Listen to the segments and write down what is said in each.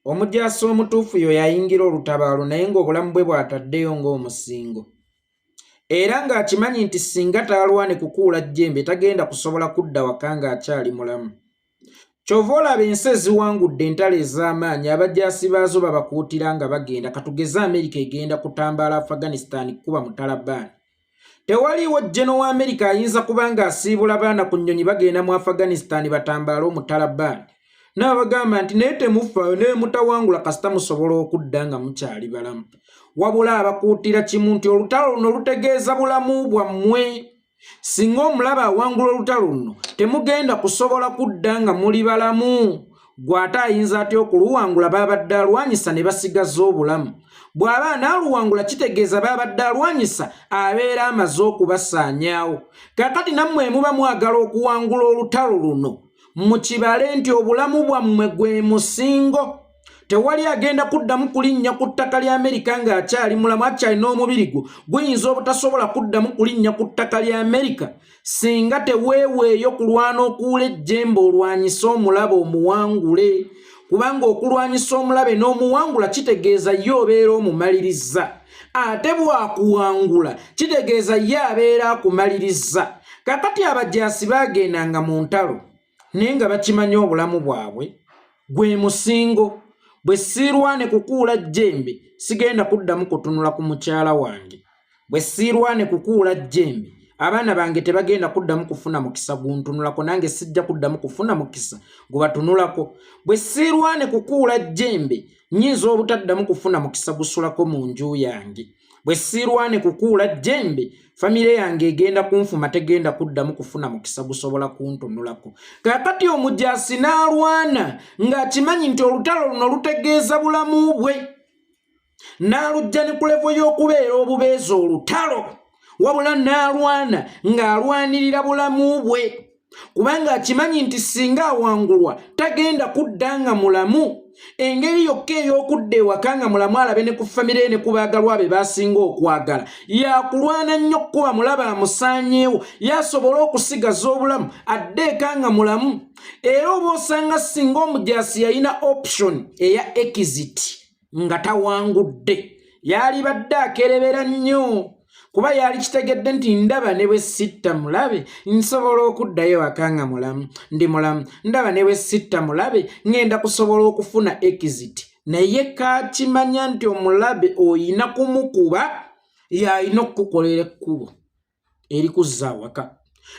Omujaasi omutuufu y'oyo ayingira olutabaalo naye ng'obulamu bwe bw'ataddeyo ng'omusingo. Era ng'akimanyi nti singa taalwane kukuula jjembe tagenda kusobola kudda waka ng'akyali mulamu. Ky'ova olaba ensi eziwangudde entalo ez'amaanyi abajaasi baazo babakuutira nga bagenda katugeze Amerika egenda kutambaala Afghanistan kukuba Mutalabaani. Tewaliiwo jjeno wa Amerika ayinza kuba ng'asiibula baana ku nnyonyi bagenda mu Afghanistan batambaale Omutalabaani. N'abagamba nti naye temufaayo naye mutawangula kasita musobola okudda nga mukyali balamu. Wabula abakuutira kimu nti olutalo luno lutegeeza bulamu bwammwe. Singa omulabe awangula olutalo luno temugenda kusobola kudda nga muli balamu. Gwe ate ayinza atya okuluwangula baabadde alwanyisa ne basigaza obulamu? Bw'aba anaaluwangula kitegeeza baabadde alwanyisa abeera amaze okubasaanyaawo. Kaakati nammwe muba mwagala okuwangula olutalo luno mukibale nti obulamu bwammwe gwe musingo. Tewali agenda kuddamu kulinnya ku ttaka lya Amerika ng'akyali mulamu, akyalina omubiri gwo guyinza obutasobola kuddamu kulinnya ku ttaka lya Amerika singa teweeweeyo kulwana okuwula ejjembe olwanyise omulabe omuwangule, kubanga okulwanyisa omulabe n'omuwangula kitegeeza ye obeera omumalirizza, ate bw'akuwangula kitegeeza ye abeera akumalirizza. Kakati abajaasi baagendanga mu ntalo naye nga bakimanyi obulamu bwabwe gwe musingo. Bwe siirwane kukuula jjembe sigenda kuddamu kutunula ku mukyala wange. Bwe siirwane kukuula jjembe abaana bange tebagenda kuddamu kufuna mukisa guntunulako, nange sijja kuddamu kufuna mukisa gubatunulako. Bwe siirwane kukuula jjembe nnyinza obutaddamu kufuna mukisa gusulako mu nju yange. Bwe siirwane kukuula jjembe famire yange egenda kunfuma, tegenda kuddamu kufuna mukisa gusobola kuntunulako. Kaakati omujaasi n'alwana ng'akimanyi nti olutalo luno lutegeeza bulamu bwe, n'alujja ne ku levo y'okubeera obubeezi olutalo, wabula n'alwana ng'alwanirira bulamu bwe, kubanga akimanyi nti singa awangulwa tagenda kudda nga mulamu. Engeri yokka ey'okudda ewaka nga mulamu alabe ne ku famire ne ku baagalwa be b'asinga okwagala yakulwana nnyo kuba mulabe amusaanyeewo, yasobola okusigaza obulamu adde eka nga mulamu. Era oba osanga singa omujaasi yalina option eya exit nga tawangudde, yalibadde akerebera nnyo, kuba yali kitegedde nti ndaba ne bwe sitta mulabe nsobola okuddayo waka nga mulamu, ndi mulamu, ndaba ne bwe sitta mulabe ŋŋenda kusobola okufuna exit. Naye kakimanya nti omulabe oyina kumukuba, y'alina okukukolera ekkubo erikuzza awaka.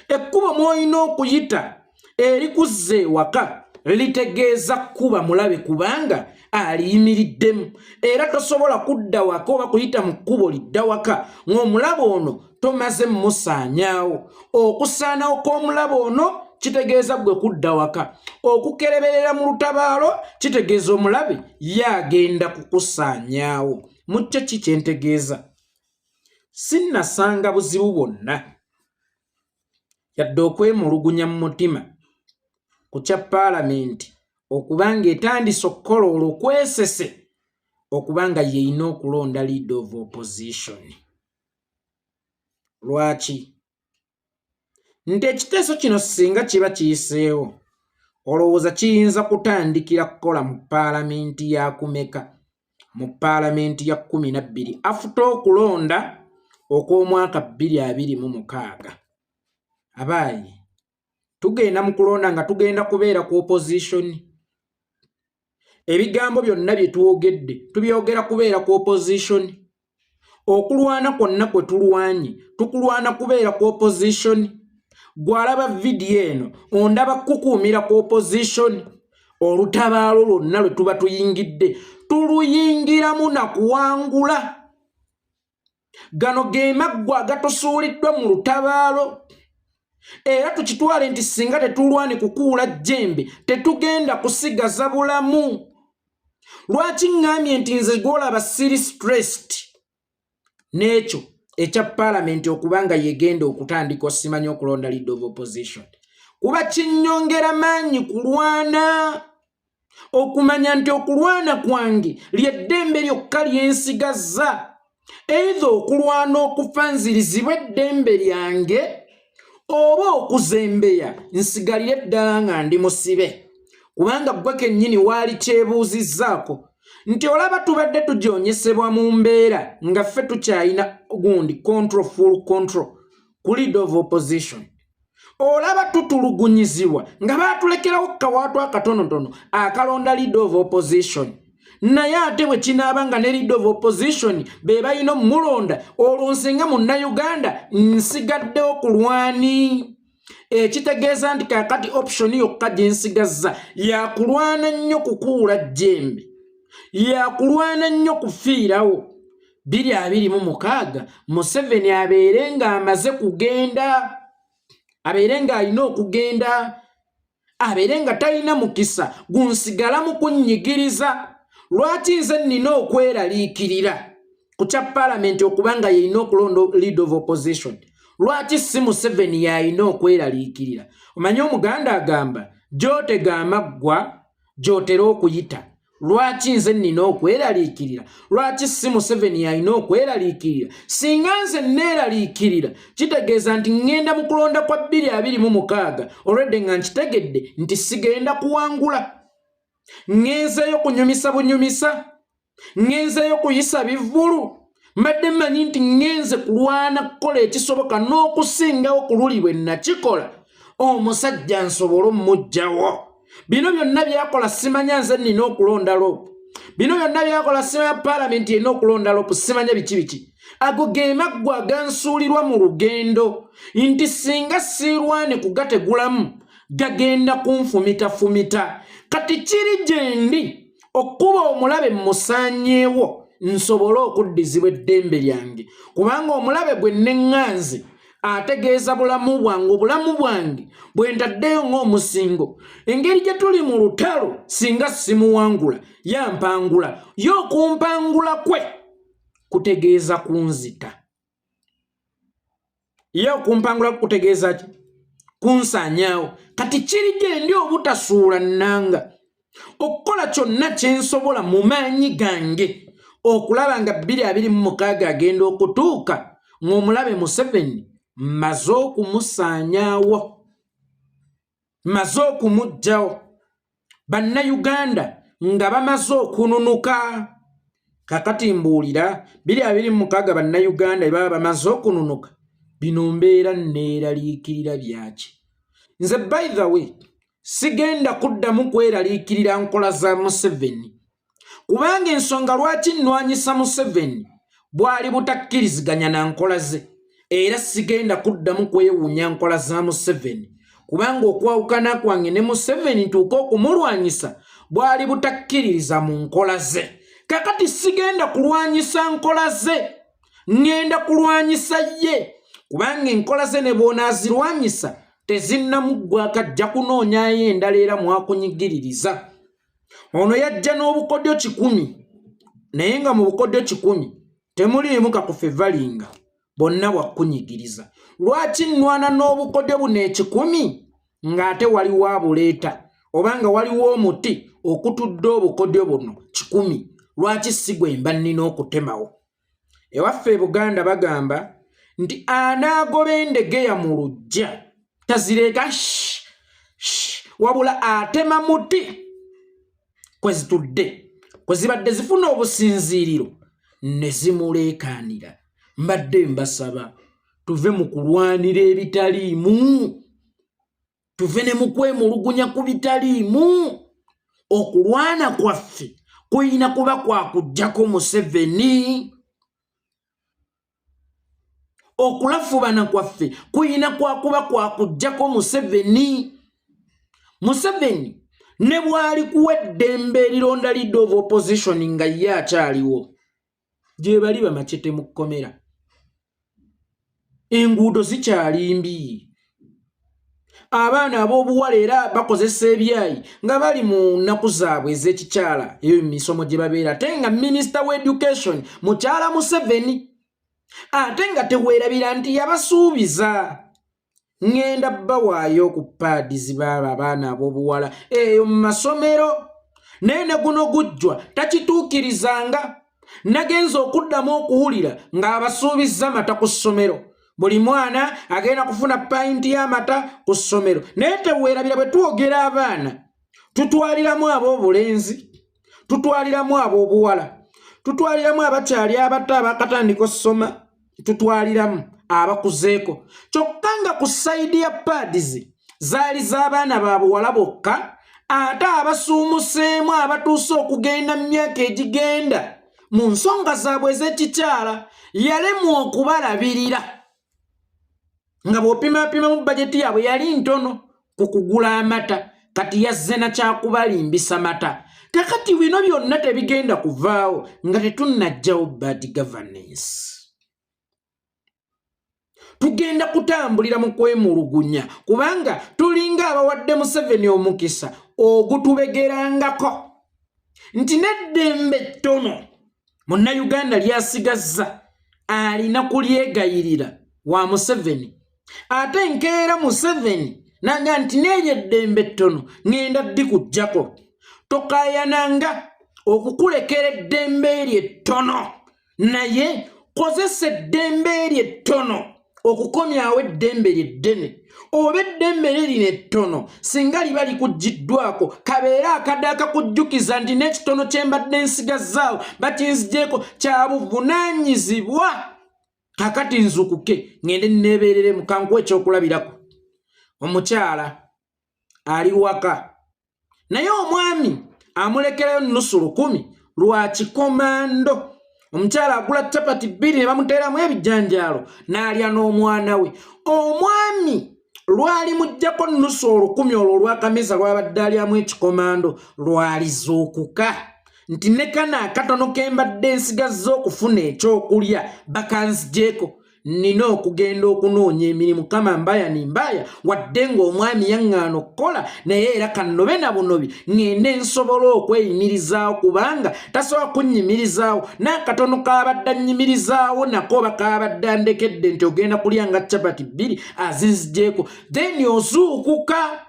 Ekkubo mw'olina okuyita erikuzza ewaka litegeeza kuba mulabe, kubanga aliyimiriddemu, era tosobola kudda waka oba kuyita mu kkubo lidda waka ng'omulabe ono tomaze mmusaanyaawo. Okusaanawo kw'omulabe ono kitegeeza ggwe kudda waka. Okukereberera mu lutabaalo kitegeeza omulabe ye agenda kukusaanyaawo. Mu kyo ki kye ntegeeza? Sinnasanga buzibu bwonna yadde okwemulugunya mu mutima ku kya paalamenti okuba ng'etandise okukola olukwesese okuba nga y'erina okulonda leader of opposition. Lwaki? Nti ekiteeso kino singa kiba kiyiseewo, olowooza kiyinza kutandikira kukola mu paalamenti ya kumeka? Mu paalamenti ya 12 afuta okulonda okw'omwaka 2026. Abaayi, tugenda mu kulonda nga tugenda kubeera ku opposition. Ebigambo byonna bye twogedde tubyogera kubeera ku opposition. Okulwana kwonna kwe tulwanye tukulwana kubeera ku opposition. Gw'alaba vidiyo eno ondaba kukuumira ku opposition. Olutabaalo lwonna lwe tuba tuyingidde tuluyingiramu na kuwangula. Gano ge maggwa agatusuuliddwa mu lutabaalo, era tukitwale nti singa tetulwane kukuula jjembe tetugenda kusigaza bulamu. Lwaki ŋŋambye nti nze gw'olaba siri stressed n'ekyo ekya paalamenti okuba nga yegenda okutandika osimanya okulonda leader of opposition, kuba kinnyongera maanyi kulwana okumanya nti okulwana kwange ly'eddembe lyokka lyensigazza, either okulwana okufa nzirizibwa eddembe lyange oba okuzembeya nsigalire ddala nga ndi musibe. Kubanga ggwe kennyini waali kyebuuzizzaako nti olaba tubadde tujoonyesebwa mu mbeera nga ffe tukyalina gundi control, full control ku leader of opposition. Olaba tutulugunyizibwa nga baatulekerawo kawaatu akatonotono akalonda leader of opposition, naye ate bwe kinaaba nga ne leader of opposition be balina omulonda, olwo nsinga Munnayuganda nsigaddewo kulwani, ekitegeeza nti kaakati option yokka gye nsigazza yakulwana nnyo kukuula jjembe, yakulwana nnyo kufiirawo. 2026 Museveni abeere ng'amaze kugenda, abeere ng'alina okugenda, abeere nga talina mukisa gunsigala mu kunnyigiriza. Lwaki nze nnina okweraliikirira ku kya paalamenti okuba nga yeyina okulonda leader of opposition? Lwaki si Museveni yalina okweraliikirira? Omanye Omuganda agamba, gy'otega amaggwa gy'otera okuyita. Lwaki nze nnina okweraliikirira? Lwaki si Museveni yalina okweraliikirira? Singa nze neeraliikirira, kitegeeza nti ŋŋenda mu kulonda kwa 2026 olwedde nga nkitegedde nti sigenda kuwangula. Ŋŋenzeeyo kunyumisa bunyumisa, ŋŋenzeeyo kuyisa bivvulu. Mbadde mmanyi nti ŋŋenze kulwana kukola ekisoboka n'okusingawo ku luli bwe nakikola, omusajja nsobole omuggyawo. Bino byonna byakola simanya nze nnina okulonda LOP, bino byonna byakola simanya paalamenti erina okulonda LOP, simanya biki biki. Ago ge maggwa agansuulirwa mu lugendo nti singa siirwane kugategulamu, gagenda kunfumitafumita. Kati kiri gye ndi okuba omulabe musaanyeewo nsobole okuddizibwa eddembe lyange, kubanga omulabe gwe neŋŋanze ategeeza bulamu bwange, obulamu bwange bwe ntaddeyo ng'omusingo. Engeri gye tuli mu lutalo, singa simuwangula yampangula, ye okumpangula kwe kutegeeza kunzita. Ye okumpangula kutegeeza ki? Kunsaanyaawo. Kati kiri gye ndi obutasuula nnanga, okukola kyonna kye nsobola mu maanyi gange okulaba nga 2026 agenda okutuuka ng'omulabe Museveni mmaze okumusaanyaawo, mmaze okumuggyawo, Bannayuganda nga bamaze okununuka. Kakati mbuulira, 2026 Bannayuganda bwe baba bamaze okununuka, bino mbeera neeraliikirira byaki? Nze, by the way, sigenda kuddamu kweraliikirira nkola za Museveni, kubanga ensonga lwaki nnwanyisa Museveni bwali butakkiriziganya na nkola ze. Era sigenda kuddamu kwewuunya nkola za Museveni, kubanga okwawukana kwange ne Museveni ntuuka okumulwanyisa bwali butakkiririza mu nkola ze. Kakati sigenda kulwanyisa nkola ze, ŋŋenda kulwanyisa ye, kubanga enkola ze ne bw'onaazirwanyisa tezinnamuggwako, ajja kunoonyayo endala era mwakunyigiririza. Ono yajja n'obukodyo 100, naye nga mu bukodyo 100 temuliimu kakufevalinga, bonna bwakunyigiriza. Lwaki nnwana n'obukodyo buno 100 ng'ate waliwo abuleeta, oba nga waliwo omuti okutudde obukodyo buno 100? Lwaki si gwe mba nnina okutemawo? Ewaffe e Buganda bagamba nti anaagoba endegeya mu luggya tazireeka, wabula atema muti kwe zitudde, kwe zibadde zifuna obusinziiriro ne zimuleekaanira. Mbadde mbasaba tuve mu kulwanira ebitaliimu, tuve ne mu kwemulugunya ku bitaliimu. Okulwana kwaffe kuyina kuba kwa kuggyako Museveni. Okulafubana kwaffe kuyina kwakuba kwa kuggyako Museveni. Museveni ne bw'ali kuwa eddembe erironda leader of opposition nga ye akyaliwo, gye bali bamacete mu kkomera, enguudo zikyali mbi, abaana ab'obuwala era bakozesa ebyayi nga bali mu nnaku zaabwe ez'ekikyala eyo mu misomo gye babeera, ate nga minisita wa education mukyala Museveni, ate nga teweerabira nti yabasuubiza ŋŋenda bbawaayo ku pads baaba abaana ab'obuwala eyo mu masomero, naye ne guno gujjwa takituukirizanga. Nagenza okuddamu okuwulira ng'abasuubizza mata ku ssomero, buli mwana agenda kufuna pint y'amata ku ssomero, naye teweerabira bwe twogera abaana. Tutwaliramu ab'obulenzi, tutwaliramu ab'obuwala, tutwaliramu abakyali abato abakatandika ossoma, tutwaliramu abakuzeeko. Kyokka nga ku sayidi ya paadizi zaali z'abaana ba buwala bokka, ate abasuumuseemu abatuuse okugenda mu myaka egigenda mu nsonga zaabwe ez'ekikyala yalemwa okubalabirira. Nga bw'opimaapimamu bajeti yaabwe yali ntono ku kugula amata, kati yazze na kyakubalimbisa mata. Kakati bino byonna tebigenda kuvaawo nga tetunnajjawo bad governance. Tugenda kutambulira mu kwemulugunya kubanga tulinga abawadde Museveni omukisa ogutubegerangako nti n'eddembe ttono Munnayuganda lyasigazza alina kulyegayirira wa Museveni, ate enkeera Museveni nanga nti n'eryo eddembe ettono ŋŋenda ddi kujjako. Tokayananga okukulekera eddembe eryo ettono, naye kozesa eddembe eryo ettono okukomyawo eddembe lye eddene, oba eddembe lye lino ettono singa liba likuggiddwako kabeere akadde akakujjukiza nti n'ekitono kye mbadde nsigazzaawo bakinzigyeko kya buvunaanyizibwa. Kakati nzukuke ŋŋende nneebeereremu. Kankuwa ekyokulabirako, omukyala ali waka naye omwami amulekerayo nusu 1000 lwa kikomando. Omukyala agula capati 2 ne bamuteeramu ebijanjaalo n'alya n'omwana we. Omwami lwali muggyako nusu 1000 olwo olw'akameza lwabadde alyamu ekikomando, lwalizuukuka nti ne kano akatono ke mbadde nsigazza okufuna ekyokulya bakanzigyeko, nnina okugenda okunoonya emirimu kama mbaya ni mbaya, wadde ng'omwami yaŋŋaana okukola naye era kannobe na bunobi ŋŋende nsobole okweyimirizaawo, kubanga tasobola kunnyimirizaawo n'akatono k'abadde annyimirizaawo nako oba k'abadde andekedde nti ogenda kulya nga capati 2 azinzigyeko. Then ozuukuka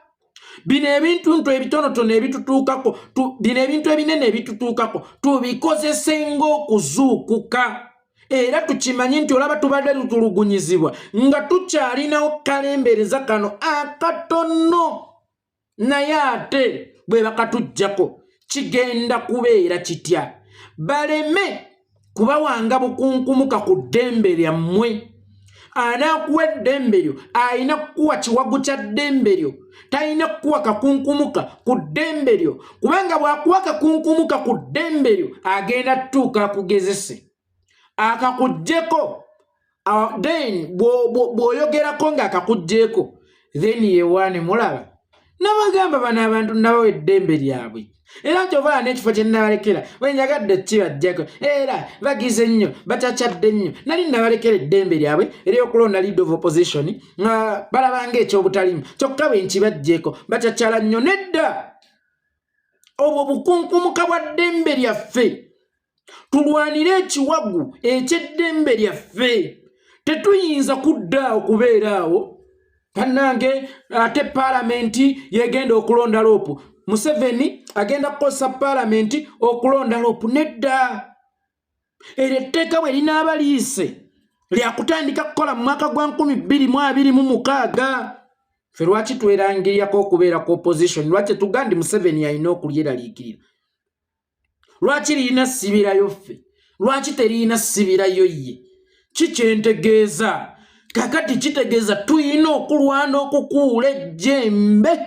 bino ebintuntu ebitonotono ebitutuukako, bino ebintu ebinene ebitutuukako tubikozese ng'okuzuukuka, era tukimanye nti olaba tubadde tutulugunyizibwa nga tukyalinawo kalembereza kano akatono, naye ate bwe bakatuggyako kigenda kubeera kitya? Baleme kubawanga bukunkumuka ku ddembe lyammwe. Anaakuwa eddembe lyo alina kukuwa kiwagu kya ddembe lyo, talina kukuwa kakunkumuka ku ddembe lyo, kubanga bw'akuwa kakunkumuka ku ddembe lyo agenda tutuuka akugezese akakuggyeko. Then bw'oyogerako ng'akakuggyeko, then yewaane mulaba nabagamba bano abantu nabawa eddembe lyabwe, era nti oba n'ekifo kye nabalekera bwe njagadde kibajjako, era bagize nnyo, bacakyadde nnyo. Nali nabalekera eddembe lyabwe ery'okulonda leader of opposition nga balabanga ekyobutalimu, kyokka bwe nkibajjeeko bacakyala nnyo. Nedda, obwo bukunkumuka bwa ddembe lyaffe. Tulwanire ekiwagu eky'eddembe lyaffe. Tetuyinza kudda awo kubeera awo bannange. Ate paalamenti yegenda okulonda LOP, Museveni agenda kukozesa paalamenti okulonda LOP. Nedda, eryo etteeka bwe linaaba liise lyakutandika kukola mu mwaka gwa 2026. Ffe lwaki twerangirirako okubeera ku opposition? Lwaki tetugaa ndi Museveni alina okulyeraliikirira? Lwaki lirina ssibirayo ffe? Lwaki teriyina ssibirayo ye? Kikyentegeeza kakati kitegeeza tuyina okulwana okukuula ejjembe,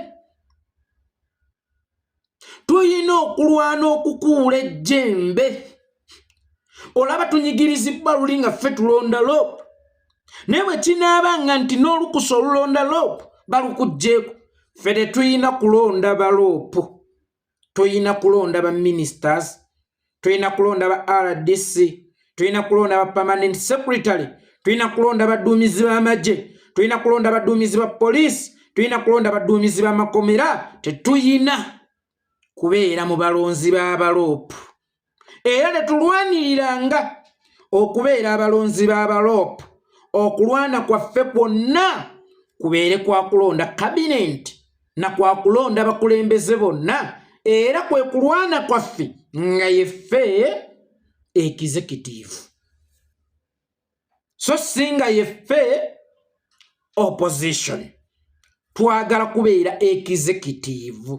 tuyina okulwana okukuula ejjembe. Olaba tunyigirizibbwa luli nga ffe tulonda LOP, naye bwe kinaaba nga nti n'olukusa olulonda LOP balukuggyeeko, ffe tetuyina kulonda ba LOP, tuyina kulonda ba ministers, tulina kulonda ba RDC, tulina kulonda ba permanent secretary, tulina kulonda baduumizi b'amagye, tulina kulonda baduumizi ba poliisi, tulina kulonda baduumizi b'amakomera. Tetuyina kubeera mu balonzi b'aba LOP, era tetulwaniriranga okubeera abalonzi b'aba LOP. Okulwana kwaffe kwonna kubeere kwa kulonda kabinenti na kwa kulonda bakulembeze bonna, era kwe kulwana kwaffe nga yeffe executive, so si nga yeffe opposition. Twagala kubeera executive.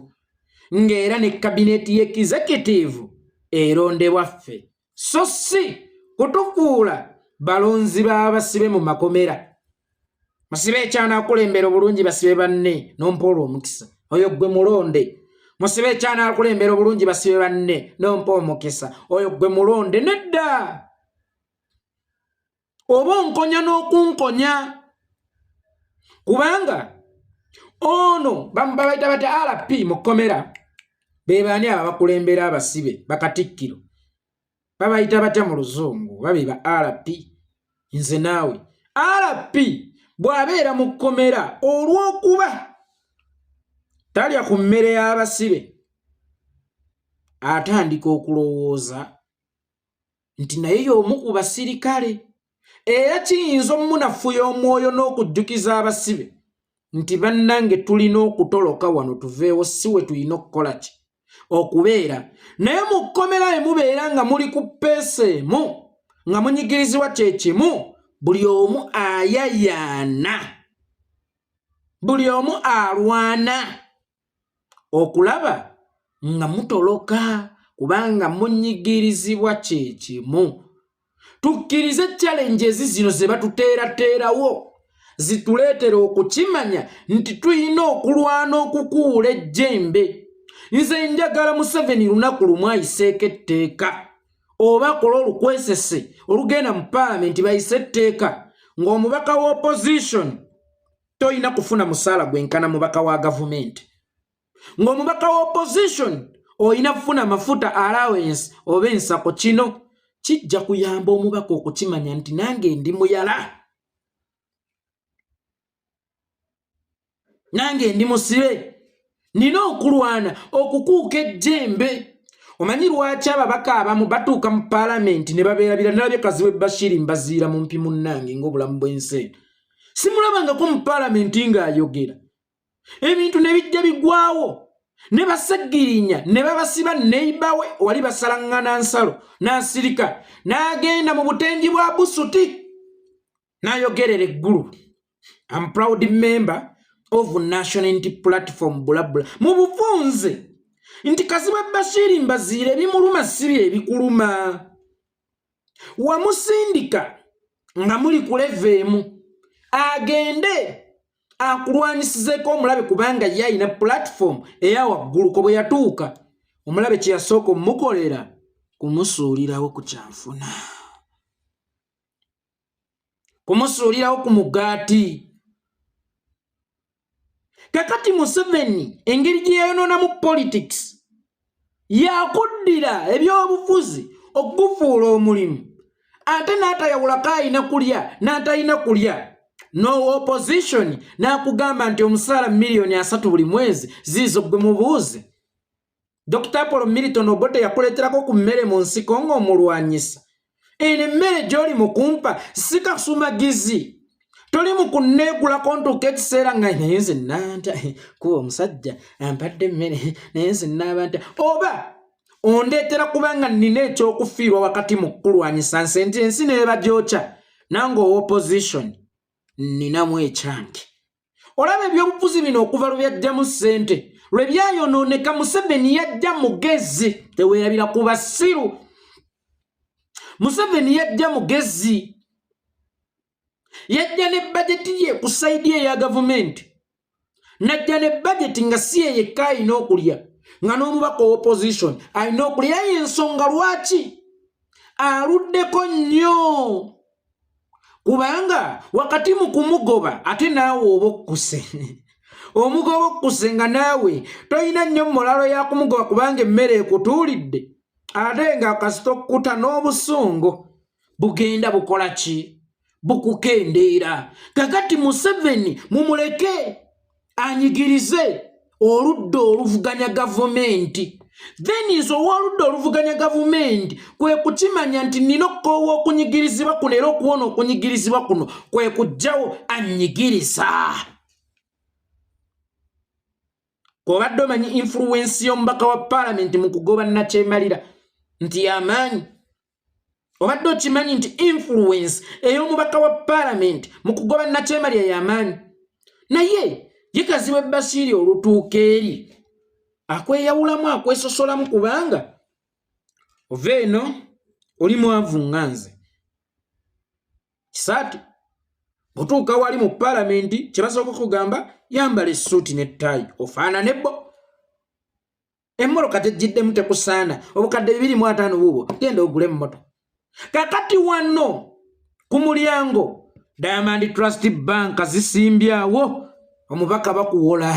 Ng'era ne kabineeti y'executive erondebwa ffe, so si kutufuula balonzi b'abasibe mu makomera. Musibe ekyanaakulembera obulungi basibe banne n'ompa olwo omukisa, oyo gwe mulonde. Musibe ekyanaakulembera obulungi basibe banne n'ompa omukisa, oyo gwe mulonde. Nedda, oba onkonya n'okunkonya, kubanga ono babayita batya? RP mu kkomera be baani abo abakulembera abasibe? Bakatikkiro babayita batya mu Luzungu? Babiba RP. Nze naawe, RP bw'abeera mu kkomera, olw'okuba talya ku mmere y'abasibe, atandika okulowooza nti naye y'omu ku basirikale, era kiyinza omunafuya omwoyo n'okujjukiza abasibe nti bannange, tulina okutoloka wano tuveewo, si we tulina okukola ki okubeera. Naye mu kkomera we mubeera nga muli ku peesa emu, nga munyigirizibwa kyekimu, buli omu ayayaana, buli omu alwana okulaba nga mutoloka, kubanga munyigirizibwa kyekimu. Tukkirize challenges zino ze batuteerateerawo zituleetera okukimanya nti tulina okulwana okukuula ejjembe. Nze njagala Museveni lunaku lumu ayiseeko etteeka oba akola olukwesese olugenda mu paalamenti, bayise etteeka ng'omubaka wa opposition tolina kufuna musaala gwenkana mubaka wa gavumenti, ng'omubaka wa opposition olina kufuna mafuta allowance oba ensako. Kino kijja kuyamba omubaka okukimanya nti nange ndi muyala, nange ndi musibe, nina okulwana okukuuka ejjembe. Omanyi lwaki ababaka abamu batuuka mu paalamenti ne babeerabira? Nalabye Kazibwe Bashiri Mbaziira mumpi munnange ng'obulamu bw'ensi eno, simulabangako mu paalamenti ng'ayogera ebintu ne bijja bigwawo ne baseggirinya ne babasiba neibawe wali basalaŋŋana nsalo, n'asirika n'agenda mu butengi bwa busuti n'ayogerera eggulu, "Am proud member of National Unity Platform," bulabula mu bufunze nti Kazibwe Bashiri Mbaziira ebimuluma si bye ebikuluma. Wamusindika nga muli ku level emu agende akulwanyisizeeko omulabe, kubanga ye alina platform eya waggulu. Ko bwe yatuuka, omulabe kye yasooka omukolera kumusuulirawo ku kyanfuna, kumusuulirawo ku mugaati. Kakati Museveni engeri gye yayonoonamu politics, yakuddira ebyobufuzi okugufuula omulimu, ate n'atayawulako alina kulya n'atalina kulya. No opposition n'akugamba nti omusaala miliyoni 30 buli mwezi ziizo. Gwe mubuuze, Dr Apollo Milton Obote yakuleeterako ku mmere mu nsiko ng'omulwanyisa? Eno emmere gy'oli mu kumpa si kasumagizi, toli mu kunneegulako ntuuka ekiseera nga naye nze nanta kuba omusajja ampadde emmere, naye nze naaba nta oba ondeetera, kubanga nnina ekyokufiirwa wakati mu kukulwanyisa nse nti ensi neebagyokya, nange owa opposition nninamu ekyange. Olaba ebyobufuzi bino okuva lwe byajjamu ssente lwe byayonooneka. Museveni yajja mugezi, teweerabira ku basiru. Museveni yajja mugezi, yajja ne bajeti ye ku side eya gavumenti, najja ne bajeti nga si ye yekka alina okulya, nga n'omubaka opposition alina okulya. Era yensonga lwaki aluddeko nnyo, kubanga wakati mu kumugoba ate naawe oba okkuse, omugoba okkuse, nga naawe tolina nnyo mulalo ya kumugoba, kubanga emmere ekutuulidde, ate nga kasita okkuta n'obusungu bugenda bukola ki? Bukukendeera. Kakati Museveni mumuleke anyigirize oludda oluvuganya gavumenti, then nze ow'oludda oluvuganya gavumenti kwe kukimanya nti nina okukoowa okunyigirizibwa kuno, era okuwona okunyigirizibwa kuno kwe kujjawo anyigiriza. Kobadde omanyi influence y'omubaka wa paalamenti mu kugoba Nakyemalira nti yamaanyi? Obadde okimanyi nti influence ey'omubaka wa paalamenti mu kugoba Nakyemalira yamaanyi? Naye ye Kazibwe Bashiri olutuuka eri Akweyawulamu, akwesosolamu, kubanga ova eno oli mwavu nga nze. Kisaati bw'otuuka wali mu paalamenti, kye basooka okugamba, yambala essuuti n'ettaayi ofaanane bo. Emmoloka tejjiddemu, tekusaana. Obukadde 250 buubwo, genda ogule emmotoka. Kakati wano ku mulyango Diamond Trust Bank zisimbyawo omubaka, bakuwola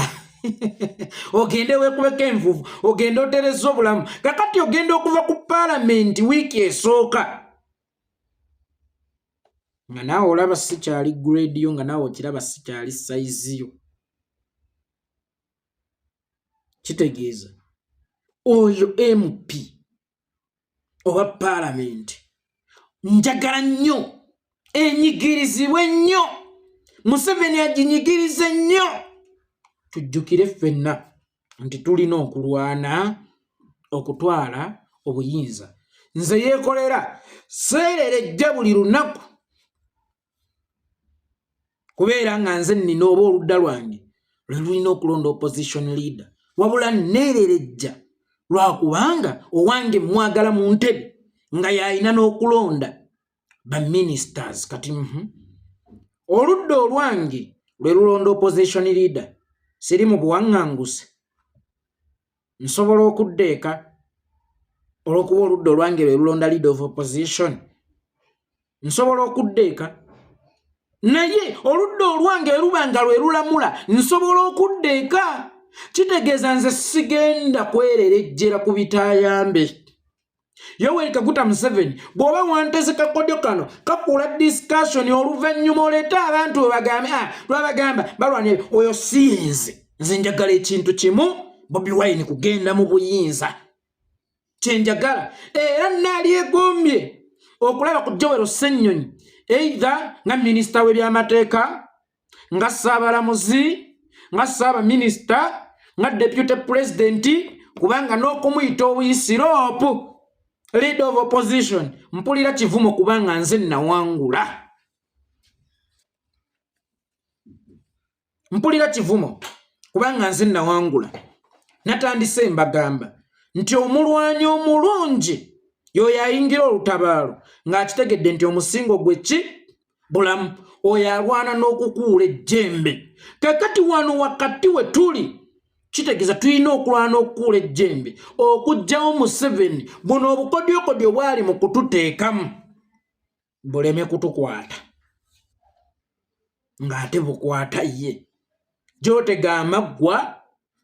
ogende weekubeko envuvu, ogende otereza obulamu. Kakati ogenda okuva ku paalamenti wiiki esooka nga naawe olaba sikyali grade yo, nga naawe okiraba sikyali size yo. Kitegeeza oyo MP oba paalamenti njagala nnyo enyigirizibwe nnyo, Museveni aginyigirize nnyo. Tujjukire ffenna nti tulina okulwana okutwala obuyinza. Nze yeekolera seererejja buli lunaku kubeera nga nze nnina oba oludda lwange lwe lulina okulonda opposition leader, wabula neererejja lwakubanga owange mwagala mu ntebe nga yalina n'okulonda ba ministers. Kati oludda olwange lwe lulonda opposition leader, siri mu buwaŋŋanguse, nsobola okudda eka olw'okuba oludda olwange lwe lulonda leader of opposition, nsobola okudda eka. Naye oludda olwange luba nga lwe lulamula, nsobola okudda eka? Kitegeeza nze sigenda kwererejjera ku bitayambe. Yoweri Kaguta Museveni, bw'oba wanteze kakodyo kano kafuula discussion, oluvannyuma oleete abantu bwe bagambe, ah, lwabagamba balwana. Oyo si nze. Nze njagala ekintu kimu, Bobi Wine kugenda mu buyinza, kyenjagala. Era naalyegombye okulaba ku Joel Ssennyonyi either nga minisita w'ebyamateeka, nga ssaabalamuzi, nga ssaabaminisita, nga deputy president, kubanga n'okumuyita obuyisi LOP, leader of opposition, mpulira kivumo, kubanga nze nawangula. Mpulira kivumo kubanga nze nawangula. Natandise mbagamba nti omulwanyi omulungi yoyo ayingira olutabaalo ng'akitegedde nti omusingo gwe ki bulamu, oyo alwana n'okukuula ejjembe. Kakati wano wakati we tuli, kitegeeza tulina okulwana okukuula ejjembe okuggyawo Museveni. Buno obukodyokodyo bwali mu kututeekamu buleme kutukwata ng'ate bukwata ye. Gy'otega amaggwa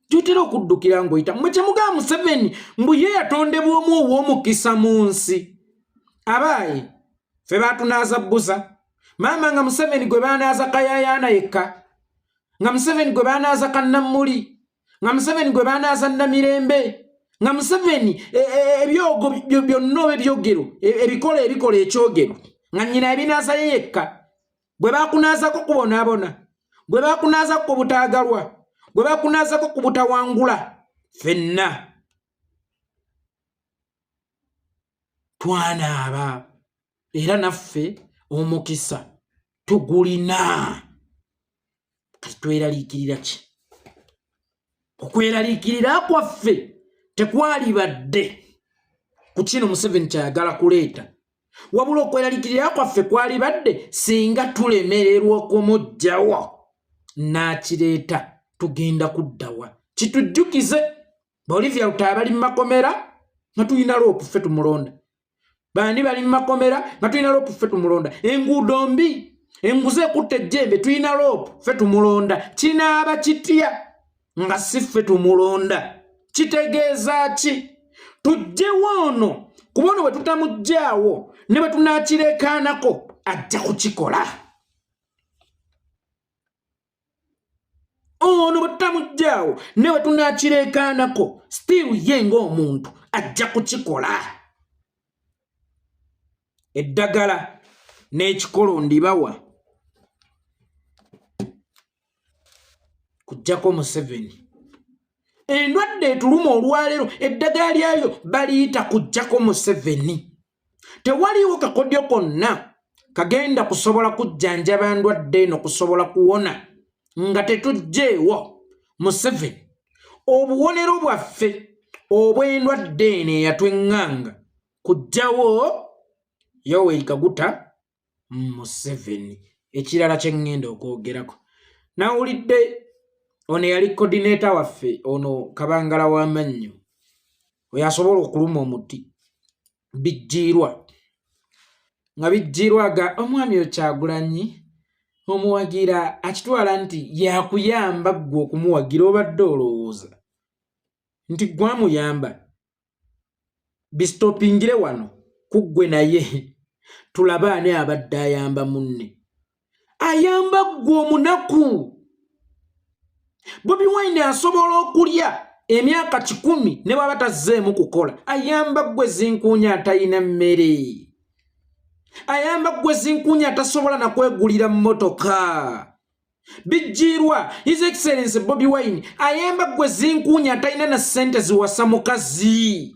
gyotera okuddukira ng'oyita mwe kyemugamba Museveni mbu ye yatondebwa omu ow'omukisa mu nsi. Abaayi ffe baatunaaza bbuza maama, nga Museveni gwe baanaaza kayayaana yekka, nga Museveni gwe baanaaza kannammuli, nga Museveni gwe baanaaza Namirembe, nga Museveni e, e, ebyogo byonna oba ebyogero ebikola ebikola ekyogero nga nnyina ebinaazayo yekka. Bwe bakunaazako kubonaabona, bwe bakunaazako ku butaagalwa, bwe bakunaazako ku butawangula, ffenna twanaaba era naffe omukisa tugulina. Kati tweraliikirira ki? Okweraliikirira kwaffe tekwalibadde ku kino Museveni kyayagala kuleeta, wabula okweraliikirira kwaffe kwalibadde singa tulemererwa okumuggyawo n'akireeta, tugenda kuddawa? Kitujjukize Bolivia Lutaaya bali mu makomera nga tulina LOP, ffe tumulonda. Bandi bali mu makomera nga tulina LOP, ffe tumulonda. Enguudo mbi, enguzi ekutta ejjembe, tulina LOP, ffe tumulonda. Kinaaba kitya nga si ffe tumulonda? Kitegeeza ki? Tujjewo ono, kuba ono bwe tutamuggyaawo ne bwe tunaakireekaanako ajja kukikola. Ono bwe tutamuggyaawo ne bwe tunaakireekaanako, still ye ng'omuntu ajja kukikola. Eddagala n'ekikolo ndibawa kujjako Museveni. Endwadde etuluma olwaleero, eddagala lyayo baliyita kujjako Museveni. Tewaliiwo kakodyo konna kagenda kusobola kujjanjaba ndwadde eno kusobola kuwona nga tetugjeewo Museveni. Obuwonero bwaffe obw'endwadde eno eyatweŋŋanga kujjawo Yoweri Kaguta Museveni. Ekirala kye ŋŋenda okwogerako, nawulidde ono eyali coordinator waffe ono Kabangala w'amannyo, oyo asobola okuluma omuti bijjiirwa nga bijjiirwa ga omwami Kyagulanyi omuwagira akitwala nti yakuyamba ggwe okumuwagira, obadde olowooza nti gwamuyamba. Bisitopingire wano ku ggwe, naye tulabe ani abadde ayamba munne. Ayamba ggwe omunaku. Bobi Wine asobola okulya emyaka 100 ne bwaba tazzeemu kukola. Ayamba ggwe zinkuunya atayina mmere, ayamba ggwe zinkuunya atasobola nakwegulira mmotoka. Bijjiirwa, His Excellence Bobi Wine ayamba ggwe zinkuunya atalina na ssente ziwasa mukazi.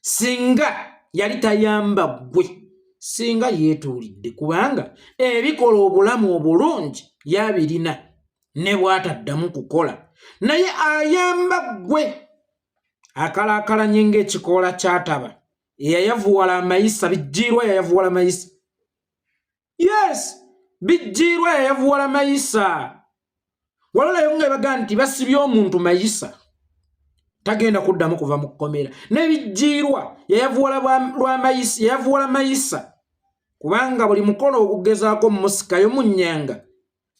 Singa yali tayamba ggwe, singa yeetuulidde, kubanga ebikola obulamu obulungi yabirina ne bw'ataddamu kukola. Naye ayamba ggwe akalaakalanye ng'ekikoola kyataba eyayavuwala amayisa. Bijjiirwa yayavuwala mayisa. Yes, bijjiirwa yayavuwala mayisa. Walolayo nga ebaga nti basibye omuntu mayisa, tagenda kuddamu kuva mu kkomera. Ne bijjiirwa yayavuwala lwa mayisa, yayavuwala mayisa, kubanga buli mukono ogugezaako musikayo mu nnyanga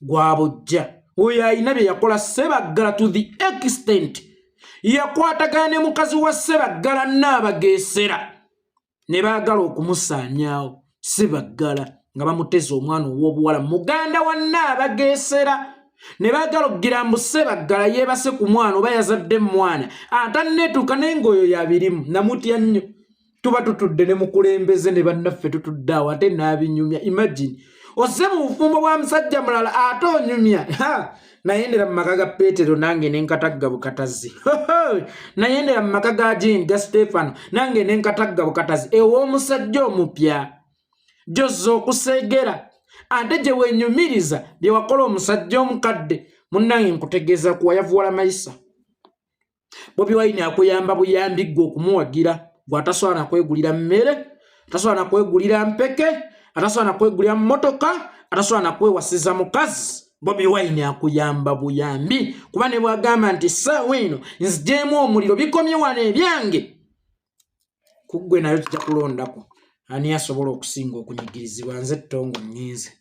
gwa bujja. Oyo alina bye yakola Sebaggala to the extent yakwatagana ne mukazi wa Sebaggala Naabageesera ne baagala okumusaanyaawo Sebaggala, nga bamuteza omwana ow'obuwala muganda wa Naabageesera, ne baagala okugira mbu Sebaggala yeebase ku mwana oba yazadde mwana atanneetuuka. Naye ng'oyo yabirimu. Namutya nnyo. Tuba tutudde ne mukulembeze ne bannaffe, tutudde awo ate n'abinyumya. Imagine ozze mu bufumbo bwa musajja mulala ate onyumya. Nayendera mu maka ga Peetero nange nenkatagga bukatazi, nayendera mu maka ga Jini ga Stefano nange nenkatagga bukatazi. Ew'omusajja omupya gyozza okuseegera ate gye weenyumiriza bye wakola omusajja omukadde. Munnange, nkutegeeza kuwa yavuwala mayisa. Bobi Wine akuyamba buyambi ggwe okumuwagira, gwe atasobola nakwegulira mmere, atasobola nakwegulira mpeke, atasobola nakwegulira mmotoka, atasobola nakwewasiza mukazi. Bobi Wine akuyamba buyambi, kuba ne bwagamba nti ssaawa eno nzigyemu omuliro, bikomye wano ebyange, ku ggwe nayo kijja kulondako ani asobola okusinga okunyigirizibwa. Nze Ttongo, nnyinze.